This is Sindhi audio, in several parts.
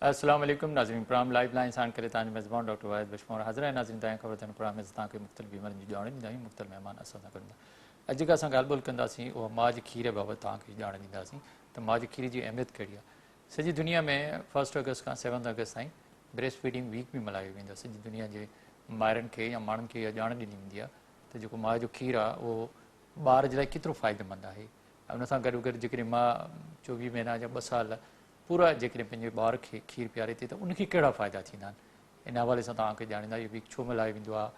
السلام عليڪم ناظرين پروگرام لائيف لائين ساڻ ڪري توهان جو ميزبان ڊاڪٽر واحد بخش پنهور حاضر آهي. ناظرين توهان کي خبر اٿن پروگرام ۾ اسان توهان کي مختلف بيمارين جي ڄاڻ ڏيندا آهيون، مختلف مهمان اسان سان گڏ هوندا. اڄ جيڪا اسان ڳالهه ٻولهه ڪنداسين اها ماء جي کير بابت توهان کي ڄاڻ ڏينداسين ته ماء جي کير جي اهميت ڪهڙي آهي. سڄي دنيا ۾ فرسٽ آگسٽ کان سيونٿ آگسٽ تائين بريسٽ فيڊنگ ويڪ به ملهايو ويندو آهي. سڄي دنيا جي مائرن کي يا ماڻهن کي اها ڄاڻ ڏني ويندي آهي ته جيڪو ماء جو کير آهي اهو ٻار جي لاء ڪيترو فائديمند آهي ۽ ان سان گڏوگڏ جيڪڏهن ماء 24 مهينا يا 2 سال پورا جيڪڏهن پنهنجي ٻار کي کير پياري ٿي ته ان کي ڪهڙا فائدا ٿيندا آهن. ان حوالي سان توهان کي ڄاڻيندا اهو ويڪ ڇو ملهايو ويندو آهي،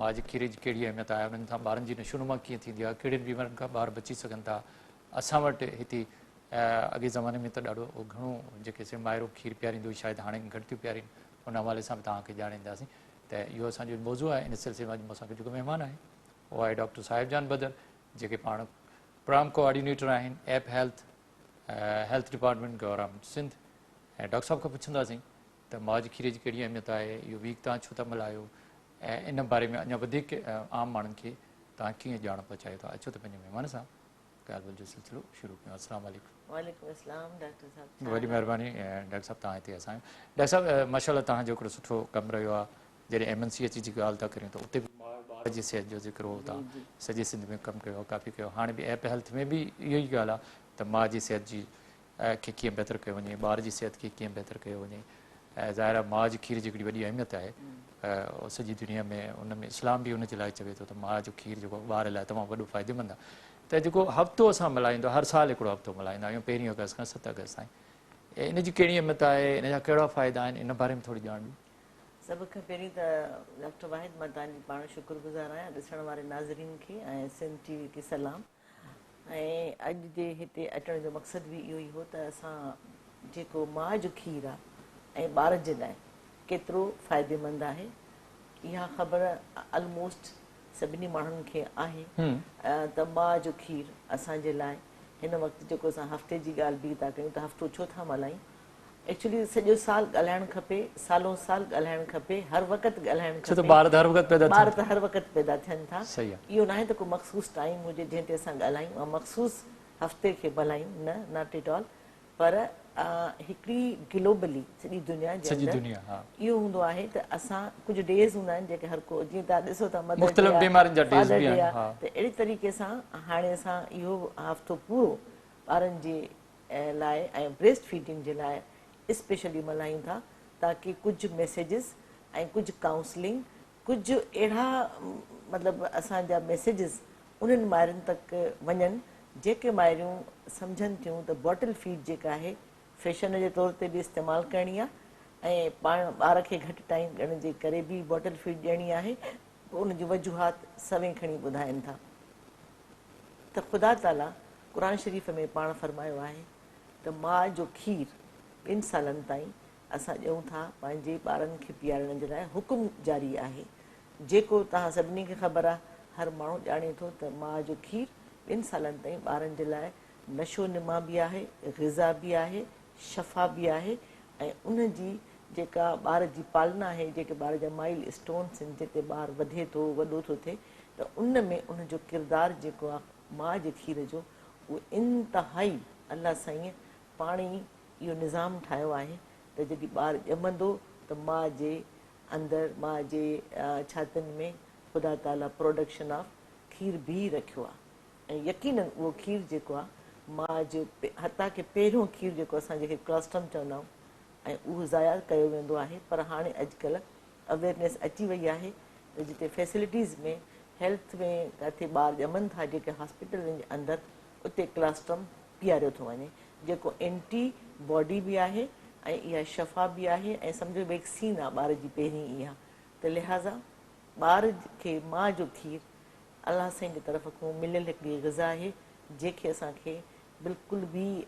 ماء جي کير جي ڪهڙي اهميت آهي، انهن سان ٻارن جي نشونما ڪيئن ٿيندي آهي، ڪهڙين بيمارين کان ٻار بچي سگهن ٿا. اسان وٽ هتي اڳي زماني ۾ ته ڏاڍو گهڻو جيڪي سي مائرون کير پيارينديون هيون، شايد هاڻي گهٽ ٿيون پيارين، ان حوالي سان به توهان کي ڄاڻينداسين ته اهو اسان جو موضوع آهي. ان سلسلي ۾ اڄ مون سان گڏ جيڪو مهمان آهي اهو آهي ڊاڪٽر صاحب جان بدر، جيڪي پاڻ پروگرام ڪوآرڊينيٽر آهن app health, health department government Sindh. ۽ Doctor صاحب کان پڇنداسين ته ماء جي کير جي ڪهڙي اهميت آهي، اهو ويڪ توهان ڇو ٿا ملهايو ۽ ان باري ۾ اڃا وڌيڪ عام ماڻهن کي توهان ڪيئن ڄاڻ پهچايو ٿا. اچو ته پنهنجي مهمان سان ڳالهه ٻولهه جو سلسلو شروع ڪيون. السلام عليڪم. وعليڪم السلام ڊاڪٽر صاحب، ڇا وڏي حال آهي؟ مهرباني ڊاڪٽر صاحب توهان هتي اسان آهيو. ڊاڪٽر صاحب ماشاء الله توهان جو هڪڙو سٺو ڪم رهيو آهي. جڏهن ايم اين سي ايڇ جي ڳالهه ٿا ڪريون ته اتي به ماء ٻار جي صحت جو ذڪر هو، توهان سڄي سنڌ ۾ ڪم ڪيو آهي، ڪافي ڪيو. هاڻي به ايپ هيلٿ ۾ به اهو ئي ڳالهه آهي ته ماء جي صحت جي کي ڪيئن بهتر ڪيو وڃي، ٻار جي صحت کي ڪيئن بهتر ڪيو وڃي. ظاهر آهي ماء جي کير جي هڪڙي وڏي اهميت آهي سڄي دنيا ۾، ان ۾ اسلام به ان جي لاء چوي ٿو ته ماء جو کير جيڪو ٻار لاء تمام وڏو فائديمند آهي. ته جيڪو هفتو اسان ملهائيندو هر سال هڪڙو هفتو ملهائيندا آهيون پهرين آگسٽ کان 7 آگسٽ تائين، ان جي ڪهڙي اهميت آهي، ان جا ڪهڙا فائدا آهن، ان باري ۾ ٿوري ڄاڻ ڏيو. سڀ کان پهرين ته ڊاڪٽر واحد مان توهان جي پاڻ شڪر گذار آهيان، ڏسڻ واري ناظرين کي ۽ سنڌ ٽي وي کي سلام. ۽ اڄ جي هتي اچڻ جو مقصد به اهو ئي هو ته اسان جيڪو ماء جو کير آهي ۽ ٻار جي لاء ڪيترو فائديمند آهي اها خبر الموسٽ سڀني ماڻهن کي آهي ته ماء جو کير اسان جي لاء هن وقت جيڪو اسان هفتي جي ڳالهه به ٿا ڪيون ته هفتو ڇو ٿا ملهايون، ايڪچولي سڄو سال ڳالهائڻ کپي، سالون سال ڳالهائڻ کپي، هر وقت ڳالهائڻ ڇو ته کپي. ٻار ته هر وقت پيدا ٿين ٻار ٿا. ته هر وقت پيدا ٿين ٿا. صحيح آ. اهو ناهي ته ڪو مخصوص ٽائيم هجي جنهن تي اسان ڳالهايون ۽ مخصوص هفتي کي ملهايون، نه not at all, پر هڪڙي گلوبلي سڄي دنيا جي سڄي اندر دنيا ها. اهو هوندو آهي ته اسان ڪجهه ڊيز هوندا آهن جيڪي هر ڪو جيئن توهان ڏسو ٿا مدر ڊي مختلف آ، بيمارين جا ڊيز فادر به ڊي آهن آ، ها. ته اهڙي طريقي سان هاڻي اسان اهو هفتو پورو ٻارن جي لاء ۽ بريسٽ فيڊنگ جي لاء اسپيشلي ملهايون ٿا تاڪه ڪجهه ميسيجز ۽ ڪجهه ڪائونسلنگ ڪجهه اهڙا مطلب اسان جا ميسيجز انهن مائرن تڪ وڃن جيڪي مائريون سمجهن ٿيون ته باٽل فيڊ جيڪا آهي فيشن جي طور تي به استعمال ڪرڻي آهي ۽ پاڻ ٻار کي گهٽ ٽائيم ڏيڻ جي ڪري به باٽل فيڊ ڏيڻي آهي پوء ان جون وجوهات سوين کڻي ٻڌائين ٿا ته خدا تعاليٰ قرآن شريف ۾ پاڻ فرمايو آهي ته ماء جو کير 2 سالن تائين اسان ڏيون ٿا پنهنجي ٻارن کي پيارڻ جي لاء حڪم جاري آهي جيڪو توهان سڀني کي خبر آهي هر ماڻهو ڄاڻي ٿو ته ماء جو کير 2 سالن تائين ٻارن جي لاء نشو نما به آهي غذا به آهي شفا به آهي ۽ ان جي جيڪا ٻار جي پالنا آهي جيڪي ٻار جا مائل اسٽونس آهن جتي ٻار وڌي ٿو وڏو ٿو ٿئي ته ان ۾ ان جو ڪردار جيڪو آهي ماء جي کير جو اهو انتهائي الله سائينء پاڻ ئي اهو نظام ٺاهيو آهي ته جڏهن ٻار ڄمندو ته ماء جي اندر ماء جي ڇاتين ۾ خدا تعاليٰ پروڊڪشن آف کير به رکيو آهي ۽ يقينن اهو کير جيڪو آهي ماء جو حتيٰ ڪه پهريون کير جيڪو اسان جنهن کي ڪلاسٽرم چوندا آهيون ۽ اهو ضايع ڪيو ويندو آهي پر هاڻي اڄڪلهه اويئرنيس اچي وئي آهي ته جتي فيسلٽيز ۾ هيلٿ ۾ ڪاٿي ٻار ڄمن ٿا جيڪي هاسپيٽلن جي اندر اتي ڪلاسٽرم پياريو ٿو وڃي جيڪو اينٽي باڊي به آهي ۽ اها شفا به آهي ۽ سمجهو ويڪسين آهي ٻار جي پهرين اها ته لهٰذا ٻار کي ماء جو کير الله سائين جي طرف کان مليل هڪڙي غذا آهي جنهن کي اسان کي بلڪل به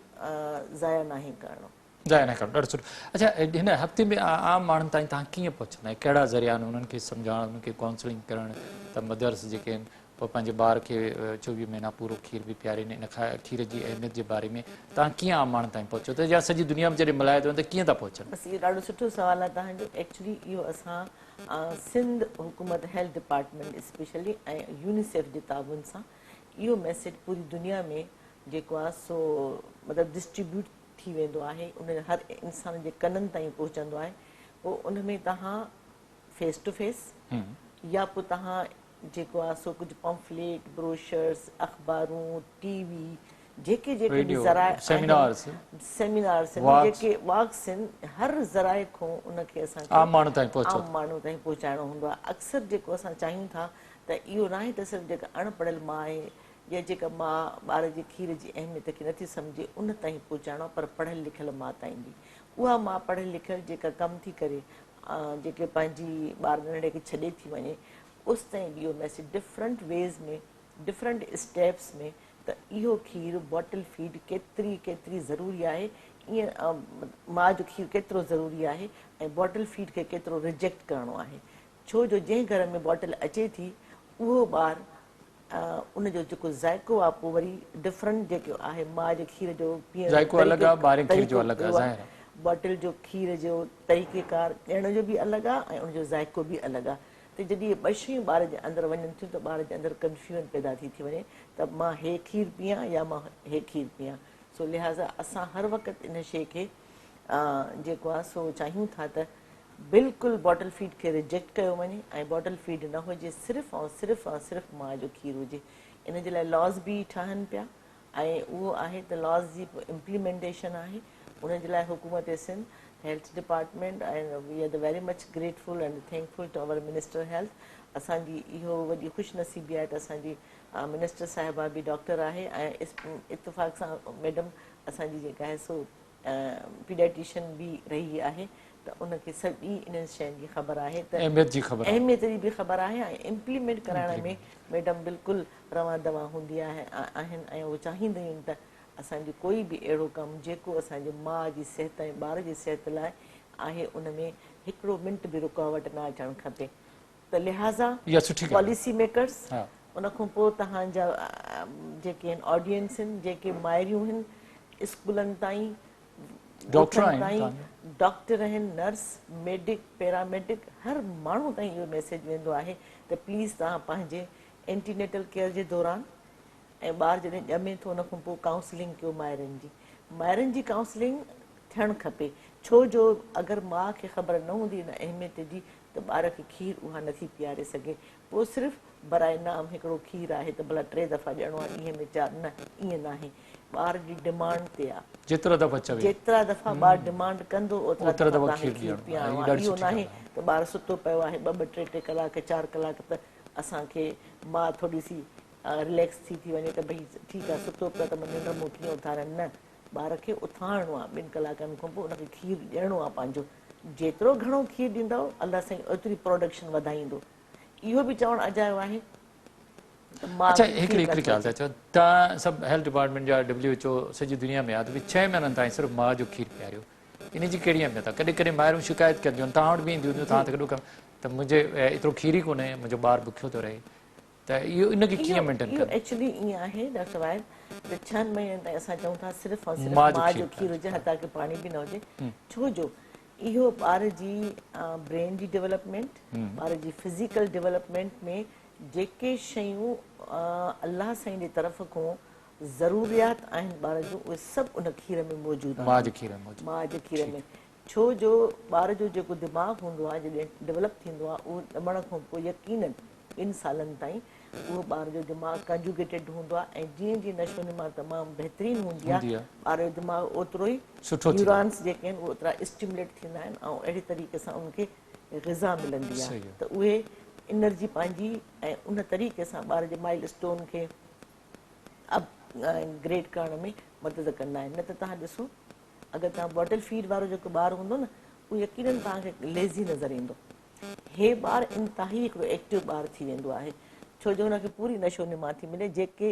ضايع ناهي ڪرڻو. ضايع نه ڪرڻو ڏاڍو سٺو. اڇا هن هفتي ۾ عام ماڻهن تائين توهان ڪيئن پهچندا آهيو ڪهڙا ذريعا آهن انهن کي سمجهائڻ انهن کي ڪائونسلنگ ڪرڻ ته مدرس جيڪي آهن اهي پنهنجي ٻار کي 24 مهينا پورو کير به پيارين ان کير جي اهميت جي باري ۾ توهان ڪيئن عام ماڻهن تائين پهچو ٿا يا سڄي دنيا ۾ جڏهن ملهايو ٿو وڃي ته ڪيئن ٿا پهچن؟ بس اهو ڏاڍو سٺو سوال آهي توهان جو ايڪچولي اهو اسان سنڌ حڪومت هيلٿ ڊپارٽمينٽ اسپيشلي ۽ يونيسيف جي تعاون سان اهو ميسيج پوري دنيا ۾ جيڪو آهي سو مطلب ڊسٽريبيوٽ ٿي ويندو آهي، ان هر انسان جي ڪنن تائين پهچندو آهي. پوء ان ۾ توهان فيس ٽو فيس يا پوء توهان جيڪو آهي سو ڪجهه پمفليٽ، بروشرز، اخبارون، ٽي وي، جيڪي جيڪي به ذرائع آهن، سيمينارز آهن، جيڪي واڪس آهن، هر ذرائع کان ان کي اسان کي عام ماڻهو تائين پهچو عام ماڻهو تائين پهچائڻو هوندو آهي. اڪثر جيڪو اسان چاهيون ٿا ته اهو ناهي ته صرف جيڪا اڻ پڙهيل ماء آهي يا جيڪا ماء ٻار جي کير جي اهميت کي نٿي سمجهي ان تائين پهچائڻو آهي پر پڙهيل لکيل ماء تائين به. اها ماء پڙهيل لکيل جيڪا ڪم ٿي ڪري، جيڪي پنهنجي ٻار ننڍڙي کي ڇڏي ٿي وڃي، اوستائين به اهو message different ways ۾ different steps ۾ ته اهو کير باٽل فيڊ ڪيتري ڪيتري ضروري آهي، ائين ماء جو کير ڪيترو ضروري آهي ۽ باٽل فيڊ کي ڪيترو ريجيڪٽ ڪرڻو آهي. ڇو جو جنهن گهر ۾ باٽل اچي ٿي اهو ٻار ان جو جيڪو ذائقو آهي پوء وري ڊفرنٽ جيڪو آهي ماء جي کير جو پيئڻ جو ذائقو الڳ آهي ٻارين کير جو الڳ آهي ظاهر آهي. باٽل جو کير جو طريقيڪار ڏيڻ جو به الڳ آهي ۽ ان جو ذائقو به الڳ آهي ته جڏهن اهي ٻه شيون ٻار جي اندر وڃن ٿيون ته ٻار جي اندر ڪنفيوزن پيدا ٿي ٿي وڃي ته مان هي کير پيئان يا مان هي کير پيئان سو لهٰذا اسان هر وقت ان شيء کي جيڪو آهي سو چاهيون ٿا ته بلڪل باٽل فيڊ کي ريجيڪٽ ڪيو وڃي ۽ باٽل فيڊ نه هجي صرف ۽ صرف ۽ صرف ماء جو کير هجي. ان جي لاء لاز به ٺهن پيا ۽ اهو آهي ته لاز جي امپليمينٽيشن آهي ان جي لاء حڪومت Sindh health department ۽ we are the very much grateful and thankful to our minister health اسان جي اهو وڏي خوش نصيبي آهي ته اسان جي منسٽر صاحبه به ڊاڪٽر آهي ۽ اتفاق سان ميڊم اسان جي جيڪا آهي سو پيڊياٽريشن به رهي آهي ته ان کي سڄي انهن شين جي خبر آهي ته اهميت جي خبر آهي. اهميت جي به خبر آهي ۽ امپليمينٽ ڪرائڻ ۾ ميڊم بلڪل روان دوان هوندي آهن ۽ اهو چاهينديون آهن ته اسان جو ڪوئي به اهڙو ڪم جيڪو اسان جي ماء جي صحت ۽ ٻار جي صحت لاء آهي ان ۾ هڪڙو منٽ به رڪاوٽ نه اچڻ کپي ته لهٰذا اها سٺي ڳالهه آهي. پاليسي ميڪرز ان کان پوء توهان جا جيڪي آهن آڊينس آهن جيڪي مائريون آهن اسڪولن تائين ڳوٺن تائين ڊاڪٽر آهن نرس ميڊڪ پيراميڊڪ هر ماڻهو تائين اهو ميسيج ويندو آهي ته پليز توهان پنهنجي اينٽي نيٽل ڪيئر جي دوران ۽ ٻار جڏهن ڄمي ٿو ان کان پوء ڪائونسلنگ ڪيو مائرن جي مائرن جي ڪائونسلنگ ٿيڻ کپي ڇو جو اگر ماء کي خبر نه هوندي ان اهميت جي ته ٻار کي کير اها نٿي پياري سگهي پوء صرف براء نام هڪڙو کير آهي ته ڀلا ٽي دفعا ڏيڻو آهي ڏينهن ۾ چار نه ائين ناهي ٻار جي ڊمانڊ تي آ. جيترا دفعا چوي. جيترا دفعا ٻار ڊمانڊ ڪندو اوترا دفعا توهان کي کير پيارڻو آهي اهو ناهي ته ٻار ستو پيو آهي ٻه ٻه ٽي ٽي ڪلاڪ چار ڪلاڪ ته اسان کي ماء ٿوري سي رليڪس ٿي ٿي وڃي ته ڀئي ٺيڪ آهي ستو پيو آهي ته مان ننڊ مون ڪيئن اٿاريان نه ٻار کي اٿارڻو آهي ٻن ڪلاڪن کان پوء ان کي کير ڏيڻو آهي پنهنجو جيترو گهڻو کير ڏيندؤ الله سائين اوتري پروڊڪشن وڌائيندو اهو به چوڻ اجايو آهي ته ماء اڇا کي هڪڙي کير هڪڙي نٿو ڳالهه ٿا اچي. چئو توهان سڀ هيلٿ ڊپارٽمينٽ جا ڊبليو ايڇ او سڄي دنيا ۾ آ ته ڀئي ڇهه مهينن تائين صرف ماء جو کير پياريو ان جي ڪهڙي اهميت آ ڪڏهن ڪڏهن مائرون شڪايت ڪنديون آهن توهان وٽ به اينديون هونديون توهان ته ڪڏهن ڪم ته منهنجي ايترو کير ئي ڪونهي منهنجو ٻار بکيو ٿو رهي ته اهو ان کي ڪيئن مينٽين اهو ڪندو؟ ايڪچولي ائين آهي ڊاڪٽر واحد ته ڇهن مهينن تائين اسان چئون ٿا صرف ۽ صرف ماء جو ماء کير جو کير هجي حتيٰ ڪه پاڻي به نه هجي ڇو جو اهو ٻار جي برين جي ڊولپمينٽ ٻار جي فزيڪل ڊولپمينٽ ۾ جيڪي شيون الله سائين جي طرف کان ضروريات آهن ٻار جون اهي سڀ ان کير ۾ موجود ماء آهن جي کير ۾ موجود ماء جي کير ۾ ڇو جو ٻار جو جيڪو دماغ هوندو آهي جڏهن ڊولپ ٿيندو آهي اهو ڄمڻ کان پوء يقينن ٻن سالن تائين اهو ٻار جو دماغ ڪنجوگيٽيڊ هوندو آهي ۽ جيئن جيئن نشو نما تمام بهترين هوندي آهي ٻار جو دماغ اوترو ئي سٺو ٿيندو نيورانس جيڪي آهن اهي اوترا اسٽيموليٽ ٿيندا آهن ۽ اهڙي طريقي سان ان کي غذا ملندي آهي ته اهي انرجي پنهنجي ۽ ان طريقي سان ٻار جي مائل اسٽون کي اپ گريڊ ڪرڻ ۾ مدد ڪندا آهن نه ته توهان ڏسو اگر توهان باٽل فيڊ وارو جيڪو ٻار هوندو نه اهو يقينن توهان کي ليزي نظر ايندو. هي ٻار انتهائي هڪڙو ايڪٽو ٻار ٿي ويندو آهي ڇو جو هن کي پوري نشو نما ٿي ملي جيڪي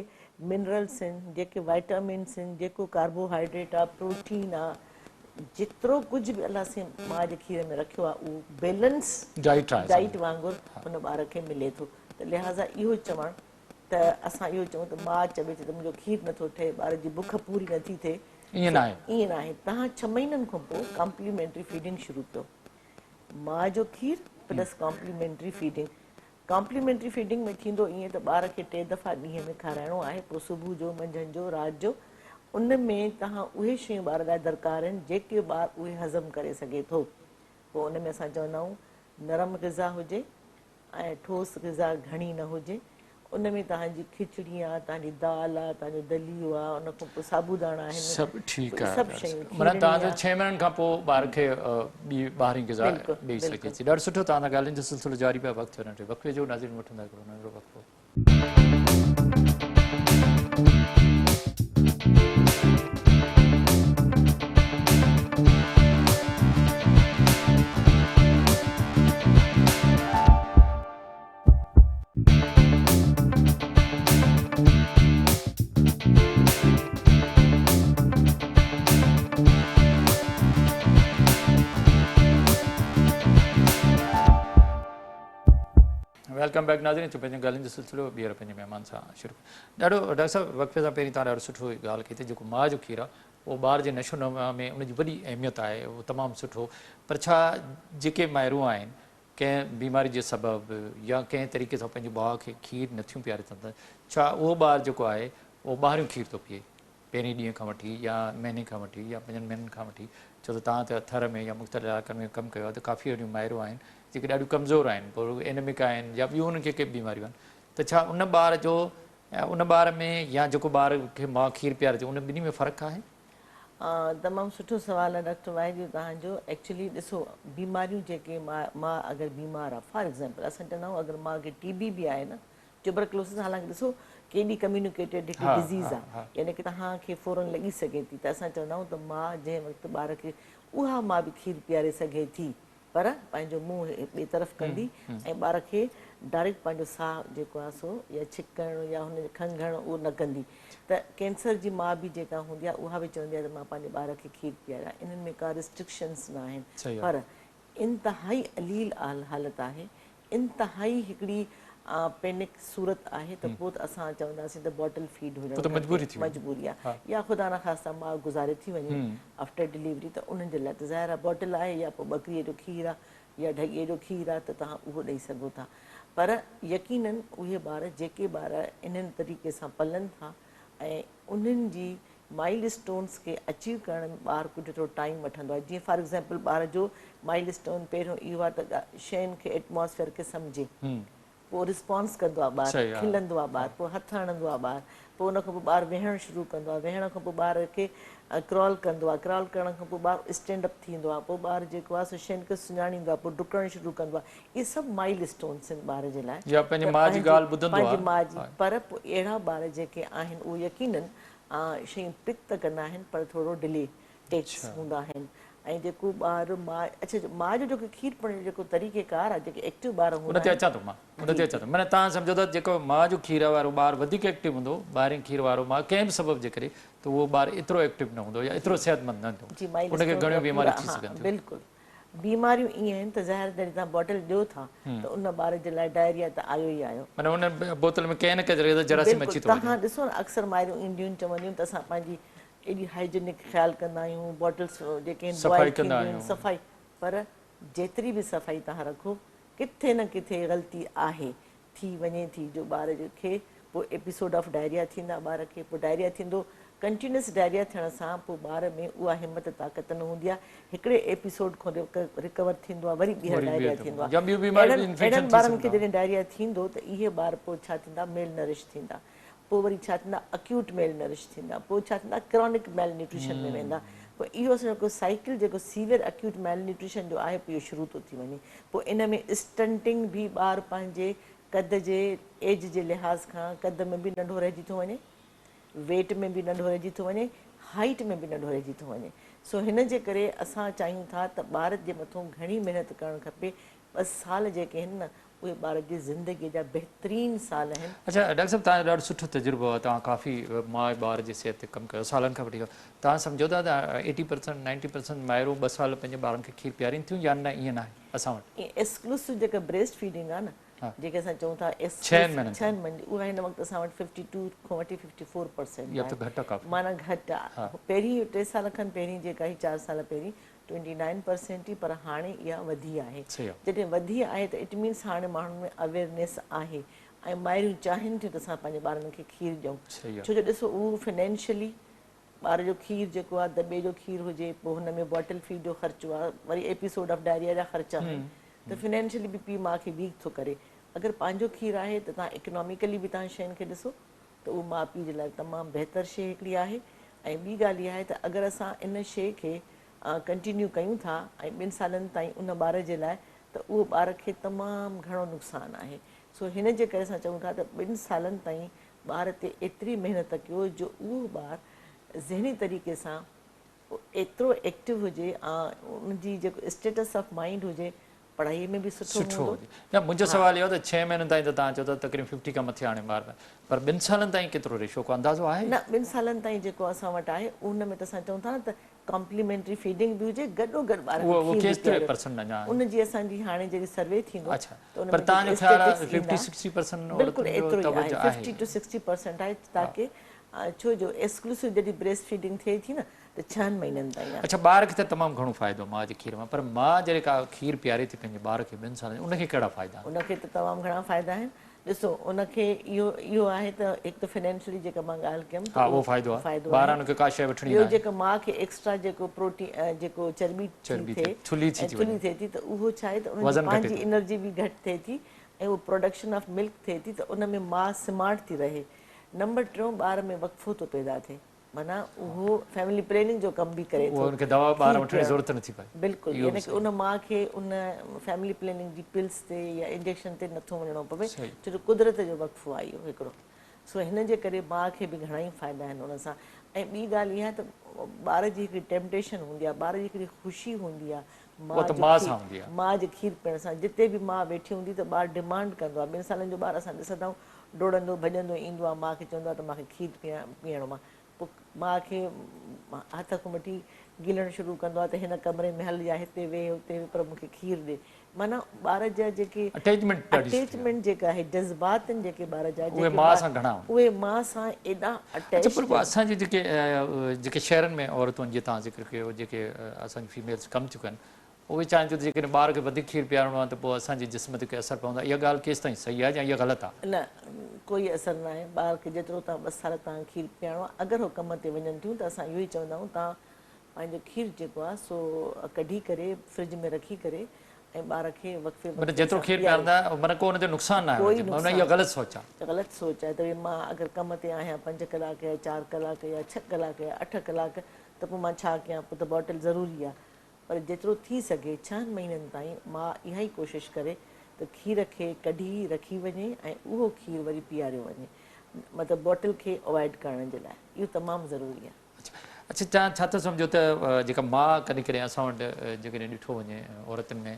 منرلس آهن جيڪي وائٽامنس آهن جيڪو ڪاربوهائيڊريٽ آهي پروٽين آهي جيترو ڪجهه به الله سائين ماء جي کير ۾ رکيو آهي اهو بيلنس ڊائيٽ آهي ڊائيٽ وانگر هن ٻار کي ملي ٿو ته لهٰذا اهو چوڻ ته اسان اهو چئون ته ماء چوي ٿي ته منهنجو کير نٿو ٺهي ٻار جي بک پوري نٿي ٿئي ائين ناهي. ائين ناهي. توهان ڇهه مهينن کان پوء ڪامپليمينٽري فيڊنگ شروع ڪيو. ماء جو کير plus complementary feeding. Complementary feeding ۾ ٿيندو ائين ته ٻار کي ٽي دفعا ڏينهن ۾ کارائڻو آهي پوء صبح جو، منجهند جو، رات جو. ان ۾ توهان اهي شيون ٻار لاء درڪار آهن جيڪي ٻار اهي هضم ڪري سگهي ٿو. پوء ان ۾ اسان چوندا آهيون نرم غذا هجي ۽ ٺوس غذا گهڻي نه هجي. ان ۾ توهان جي کچڙي آ، توهان جي دال آ، توهان جو دليو آ، ان کان پوء سابوداڻا آهن، سڀ ٺيڪ پوء آهي سڀ شيون معنيٰ کيرڻي توهان جو آ. ڇهن مهينن کان پوء ٻار کي ٻي ٻاهرين غذا بلڪل ڏئي سگهجي بلڪل. ٿي. ڏاڍو سٺو توهان سان ڳالهين جو سلسلو جاري پيو وقت ٿيو ننڍڙي وقفي جو ناظرين وٺندا هڪڙو ننڍڙو وقفو. Welcome back ناظرين اچو پنهنجن ڳالهين جو سلسلو ٻيهر پنهنجي مهمان سان شروع ڏاڍو ڊاڪٽر صاحب وقفي سان پهرين توهان ڏاڍو سٺو ڳالهه ڪئي ته جيڪو ماء جو کير آهي اهو ٻار جي نشو نما ۾ ان جي وڏي اهميت آهي اهو تمام سٺو پر ڇا جيڪي مائرون آهن ڪنهن بيماري جي سبب يا ڪنهن طريقي سان پنهنجي ٻار کي کير نٿيون پياري سگهن ڇا اهو ٻار جيڪو آهي اهو ٻاهريون کير ٿو پيئي پهرين ڏينهن کان وٺي يا مهيني کان وٺي يا پنجن مهينن کان وٺي ڇو ته توهان ته ٿر ۾ يا مختلف علائقن ۾ ڪم ڪيو آهي ته ڪافي اهڙيون مائرون آهن جيڪي ڏاڍيون ڪمزور آهن پوء اينمڪ آهن يا ٻيون انهن کي ڪي بيماريون آهن ته ڇا ان ٻار جو ان ٻار ۾ يا جيڪو ٻار کي ماء کير پياري ٿي ان ٻنهي ۾ فرق آهي؟ تمام سٺو سوال آهي ڊاڪٽر واحد اهو توهان جو ايڪچولي ڏسو بيماريون جيڪي ماء اگر بيمار آهي فار ايگزامپل اسان چوندا آهيون اگر ماء کي ٽي بي به آهي نه ٽيوبرڪلوسس حالانڪه ڏسو ڪيڏي ڪميونيڪيٽيڊ هڪڙي ڊزيز آ يعني ڪه توهان کي فورن لڳي سگهي ٿي ته اسان چوندا آهيون ته ماء جنهن وقت ٻار کي اها ماء به کير پياري سگهي ٿي پر پنهنجو منهن ٻئي طرف ڪندي ۽ ٻار کي ڊائريڪٽ پنهنجو ساهه جيڪو آ سو يا ڇڪڻ يا هن جي کنگهڻ اهو نه ڪندي ته ڪينسر جي ماء به جيڪا هوندي آ اها به چوندي آ ته مان پنهنجي ٻار کي کير پياريان انهن ۾ ڪا ريسٽرڪشنس نه آهن پر انتهائي عليل حالت آهي، انتهائي هڪڙي پينڪ صورت آهي ته پوء ته اسان چونداسين ته باٽل فيڊ هجڻ گهرجي، مجبوري آهي يا خدا نخواسته ماء گذاري ٿي وڃي آفٽر ڊليوري ته انهن جي لاء ته ظاهر آهي باٽل آهي يا پوء ٻڪريء جو کير آهي يا ڍڳي جو کير آهي ته توهان اهو ڏئي سگهو ٿا پر يقينن اهي ٻار جيڪي ٻار انهن طريقي سان پلن ٿا ۽ انهن جي مائل اسٽونس کي اچيو ڪرڻ ۾ ٻار ڪجهه ٿورو ٽائيم وٺندو آهي جيئن فار ايگزامپل ٻار جو مائل اسٽون پهريون اهو آهي ته شين کي ايٽماسفيئر کي سمجهي پوء رسپانس ڪندو آهي ٻار کلندو آهي ٻار پوء هٿ هڻندو آهي ٻار پوء ان کان پوء ٻار ويهڻ شروع ڪندو آهي ويهڻ کان پوء ٻار کي ڪرال ڪندو آهي ڪرال ڪرڻ کان پوء ٻار اسٽينڊ اپ ٿيندو آهي پوء ٻار جيڪو آهي سو شين کي سڃاڻيندو آهي پوء ڊڪڻ شروع ڪندو آهي اهي سڀ مائل اسٽونس آهن ٻار جي لاء يا پنهنجي ماء جي ڳالهه ٻڌندو آهي پنهنجي ماء جي پر پوء اهڙا ٻار جيڪي آهن اهي يقينن شيون پڪ ته ڪندا آهن پر ٿورو ڊلي ٽيڪس هوندا آهن ۽ جيڪو ٻار ماء اڇا ماء جو جيڪو کير پيئڻ جو جيڪو طريقي ڪار آهي جيڪي ايڪٽو ٻار هوندا ان تي اچان ٿو مان ان تي اچان ٿو معنيٰ توهان سمجهو ٿا جيڪو ماء جو کير وارو ٻار وڌيڪ ايڪٽو هوندو ٻاهرين کير وارو ماء ڪنهن به سبب جي ڪري ته اهو ٻار ايترو ايڪٽو نه هوندو يا ايترو صحتمند نه هوندو ان کي گهڻيون بيماريون ٿي سگهن ٿيون. بلڪل بيماريون ائين آهن ته ظاهر جڏهن توهان باٽل ڏيو ٿا ته ان ٻار جي لاء ڊائريا ته آيو ئي آيو. معنيٰ ان بوتل ۾ ڪنهن نه ڪنهن طريقي سان جراثيم اچي ٿو وڃي. بلڪل توهان ڏسو نه اڪثر مائرون اينديون آهن چونديون آهن ته اسان پنهنجي ايڏي هائيجينڪ خيال ڪندا آهيون باٽلس جيڪي آهن بوائل ٿينديون آهن صفائي پر جيتري به صفائي توهان رکو ڪٿي نه ڪٿي غلطي آهي ٿي وڃي ٿي جو ٻار کي پوء ايپيسوڊ آف ڊائريا ٿيندا ٻار کي پوء ڊائريا ٿيندو ڪنٽينيوس ڊائريا ٿيڻ سان پوء ٻار ۾ اها همت طاقت نه هوندي آهي هڪڙي ايپيسوڊ کان رڪور ٿيندو آهي وري ٻيهر ڊائريا ٿيندو آهي اهڙن ٻارن کي جڏهن ڊائريا ٿيندو ته اهي ٻار پوء ڇا ٿيندا ميل نرش ٿيندا پوء وري ڇا ٿيندا اڪيوٽ ميل نرش ٿيندا پوء ڇا ٿيندا ڪرونڪ ميل نيوٽريشن ۾ ويندا پوء اهو اسان جو جيڪو سائيڪل جيڪو سيويئر اڪيوٽ ميل نيوٽريشن جو آهي پوء اهو شروع ٿو ٿي وڃي پوء ان ۾ اسٽنٽنگ به ٻار پنهنجي قد جي ايج جي لحاظ کان قد ۾ به ننڍو رهجي ٿو وڃي ويٽ ۾ به ننڍو رهجي ٿو وڃي هائيٽ ۾ به ننڍو رهجي ٿو وڃي سو هن جي ڪري اسان چاهيون ٿا ته ٻار جي مٿون گهڻي محنت ڪرڻ کپي ٻه سال جيڪي آهن نه اهي ٻار جي زندگي جا بهترين سال آهن. اڇا ڊاڪٽر صاحب توهان جو ڏاڍو سٺو تجربو آهي توهان ڪافي ماء ۽ ٻار جي صحت تي ڪم ڪيو سالن کان وٺي توهان سمجهو ٿا ته ايٽي پرسنٽ نائنٽي پرسنٽ مائرون ٻه سال پنهنجي ٻارن کي کير پيارين ٿيون يا نه ائين ناهي اسان وٽ. ايڪسڪلوسو جيڪا بريسٽ فيڊنگ آهي نه جيڪي اسان چئون ٿا ايڪسڪلوسو ڇهن مهينن جي اها هن وقت اسان وٽ ففٽي ٽو کان وٺي ففٽي فور پرسنٽ آهي معنيٰ گهٽ آهي پهرين ٽي سال کن پهرين جيڪا هئي چار سال پهرين ٽوئنٽي نائن پرسينٽ هئي پر هاڻي اها وڌي آهي جڏهن وڌي آهي ته it means هاڻي ماڻهن ۾ اويئرنيس آهي ۽ مائريون چاهين ٿيون ته اسان پنهنجي ٻارن کي کير ڏيون ڇو جو ڏسو اهو فنانشلي ٻار جو کير جيڪو آهي دٻي جو کير هجي پوء هن ۾ باٽل فيڊ جو خرچو آهي وري ايپيسوڊ آف ڊائريا جا خرچ آهن ته فنانشلي به پيء ماء کي ويڪ ٿو ڪري. اگر پنهنجو کير آهي ته توهان اڪناميڪلي به توهان شين کي ڏسو ته اهو ماء پيء جي لاء تمام بهتر شيء هڪڙي آهي ۽ ٻي ڳالهه اها آهي ته اگر اسان ان شيء کي ڪنٽينيو ڪيون ٿا ۽ ٻن سالن تائين ان ٻار جي لاء ته اهو ٻار کي تمام گهڻو نقصان آهي سو هن جي ڪري اسان چئون ٿا ته ٻن سالن تائين ٻار تي ايتري محنت ڪيو جو اهو ٻار ذهني طريقي سان ايترو ايڪٽو هجي ۽ ان جي جيڪو اسٽيٽس آف مائنڊ هجي پڙهائي ۾ به سٺو سٺو هوندو. هجي. نه منهنجو ها. سوال اهو آهي ته ڇهه مهينن تائين ته توهان چئو ٿا تقريبن ففٽي کان مٿي هاڻي ٻار پر ٻن سالن تائين ڪيترو ريشو ڪو اندازو آهي؟ نه ٻن سالن تائين جيڪو اسان وٽ آهي ان ۾ ته اسان چئون ٿا نه ته ڪامپليمينٽري فيڊنگ به هجي گڏو گڏ ٻار کي اهو اهو کير به ڪيتري پياريو پرسنٽ اڃا آهي؟ ان جي اسان جي هاڻي جڏهن سروي ٿيندو اڇا ته ان پر ۾ توهان جيڪي جو خيال آهي اسٽيٽسٽڪس ففٽي ايندا سڪسٽي پرسنٽ بلڪل عورتن جو ايترو ئي آهي توجه آهي. ففٽي ٽو سڪسٽي پرسنٽ آهي تاڪه ڇو جو ايڪسڪلوسو جڏهن بريسٽ فيڊنگ ٿئي ٿي نه ته ڇهن مهينن تائين آهي. اڇا ٻار کي ته تمام گهڻو فائدو ماء جي کير مان پر ماء جڏهن ڪا کير پياري ٿي پنهنجي ٻار کي ٻن سالن جي ان کي ڪهڙا فائدا آهن؟ ان کي ته تمام گهڻا فائدا آهن ڏسو ان کي اهو اهو آهي ته هڪ ته فنانشلي جيڪا مان ڳالهه ڪيم ته ها اهو اهو فائدو آهي فائدو آهي ٻارن کي ڪا شيء وٺڻي ٻيو ناهي. جيڪا ماء کي ايڪسٽرا جيڪو پروٽين جيڪو چرٻي ٿي چرٻي ٿئي ٿئي ٿلهي ٿي ۽ ٿي ٿلهي وڃي ٿئي ٿي ته اهو ڇا آهي ته ان جي وزن گهٽي پنهنجي ٿو. انرجي به گهٽ ٿئي ٿي ۽ اهو پروڊڪشن آف ملڪ ٿئي ٿي ته ان ۾ ماء سمارٽ ٿي رهي نمبر ٽيون ٻار ۾ وقفو ٿو پيدا ٿئي معنيٰ اهو فيملي پليننگ جو ڪم به ڪري اهو ٿو ان کي دوا ٻار کير وٺڻ جي پيئڻ ضرورت نٿي پئي بلڪل اهو به يعني ڪي صحيح ان ماء کي ان فيملي پليننگ جي پلس تي يا انجيڪشن تي نٿو وڃڻو پوي صحيح ڇو جو قدرت جو وقفو آهي اهو هڪڙو سو هن جي ڪري ماء کي به گهڻا ئي فائدا آهن ان سان ۽ ٻي ڳالهه اها ته ٻار جي هڪڙي ٽيمپٽيشن هوندي آهي ٻار جي هڪڙي خوشي هوندي آهي اها ماء ته جو ماء کير سان هوندي آهي ماء جي کير پيئڻ سان جتي به ماء ويٺي هوندي ته ٻار ڊمانڊ ڪندو آهي ٻن سالن جو ٻار اسان ڏسندا آهيون ڊوڙندو ڀڄندو ايندو آهي ماء کي چوندو آهي ته مان کي کير پيئڻو آهي پوء ماء کي هٿ کان وٺي گهلڻ شروع ڪندو آهي ته هن ڪمري ۾ هل يا هتي ويهه هتي ويهه پر مون کي کير ڏي معنيٰ ٻار جا جيڪي اٽيچمينٽ ڏاڍي سٺي آهي. اٽيچمينٽ جيڪا آهي جذبات آهن جيڪي ٻار جا اهي جيڪي ماء ٻار سان گهڻا هوندا. اهي ماء سان ايڏا اڇا اٽيچ پر پوء اسان جي جيڪي جيڪي شهرن ۾ عورتون جيئن توهان ذڪر ڪيو جيڪي اسان جون فيميلز ڪم ٿيون ڪن اهي چاهين ٿيون ته جيڪڏهن ٻار کي وڌيڪ کير پيارڻو آهي ته پوء اسان جي جسم تي ڪو اثر پوندو اها ڳالهه ڪيستائين صحيح آهي يا اها غلط آهي؟ نه ڪوئي اثر ناهي ٻار کي جيترو توهان ٻه سال توهان کير پيارڻو آهي اگر هو ڪم تي وڃن ٿيون ته اسان اهو ئي چوندا آهيون توهان پنهنجو کير جيڪو آهي سو ڪڍي ڪري فرج ۾ رکي ڪري ۽ ٻار کي وقفي معنيٰ وقفي جيترو سان کير پياريو. پيارندا معنيٰ ڪو ان جو نقصان ناهي ڪوئي ان جي معنيٰ اها نقصان غلط سوچ آهي. غلط سوچ آهي ته ڀئي مان اگر ڪم تي آهيان پنج ڪلاڪ يا چار ڪلاڪ يا ڇهه ڪلاڪ يا اٺ ڪلاڪ ته پوء مان ڇا ڪيان پوء ته باٽل ضروري آهي پر جيترو ٿي سگهي ڇهن مهينن تائين ماء اها ئي ڪوشش ڪري ته کير کي ڪڍي رکي وڃي ۽ اهو کير وري پياريو وڃي مطلب باٽل کي اوائڊ ڪرڻ جي لاء اهو تمام ضروري آهي. اڇا توهان ڇا ٿا سمجهو ته جيڪا ماء ڪڏهن ڪڏهن اسان وٽ جيڪڏهن ڏٺو وڃي عورتن ۾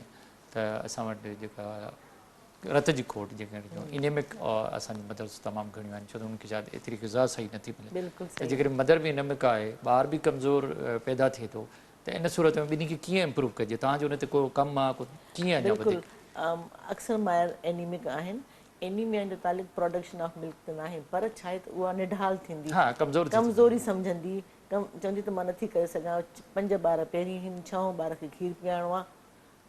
ته اسان وٽ جيڪا رت جي کوٽ جيڪا انيمڪ اسان جون مدرس تمام گهڻيون آهن ڇو ته انهن کي شايد ايتري غذا صحيح نٿي ملي ته جيڪڏهن مدر به انيمڪ آهي ٻار به ڪمزور پيدا ٿئي ٿو ته ان صورت ۾ ٻنهي کي ڪيئن امپروو ڪجي توهان جو ان تي ڪو ڪم آ ڪو ڪيئن اڃا بلڪل وڌيڪ. اڪثر مائر اينيمڪ آهن اينيميا جو تعلق پروڊڪشن آف ملڪ تي ناهي پر ڇا آهي ته اها نڍال ٿيندي ها ڪمزور ٿي ٿي ڪمزوري سمجهندي ڪم چوندي ته مان نٿي ڪري سگهان پنج ٻار پهرين هن ڇهون ٻار کي کير پيارڻو آ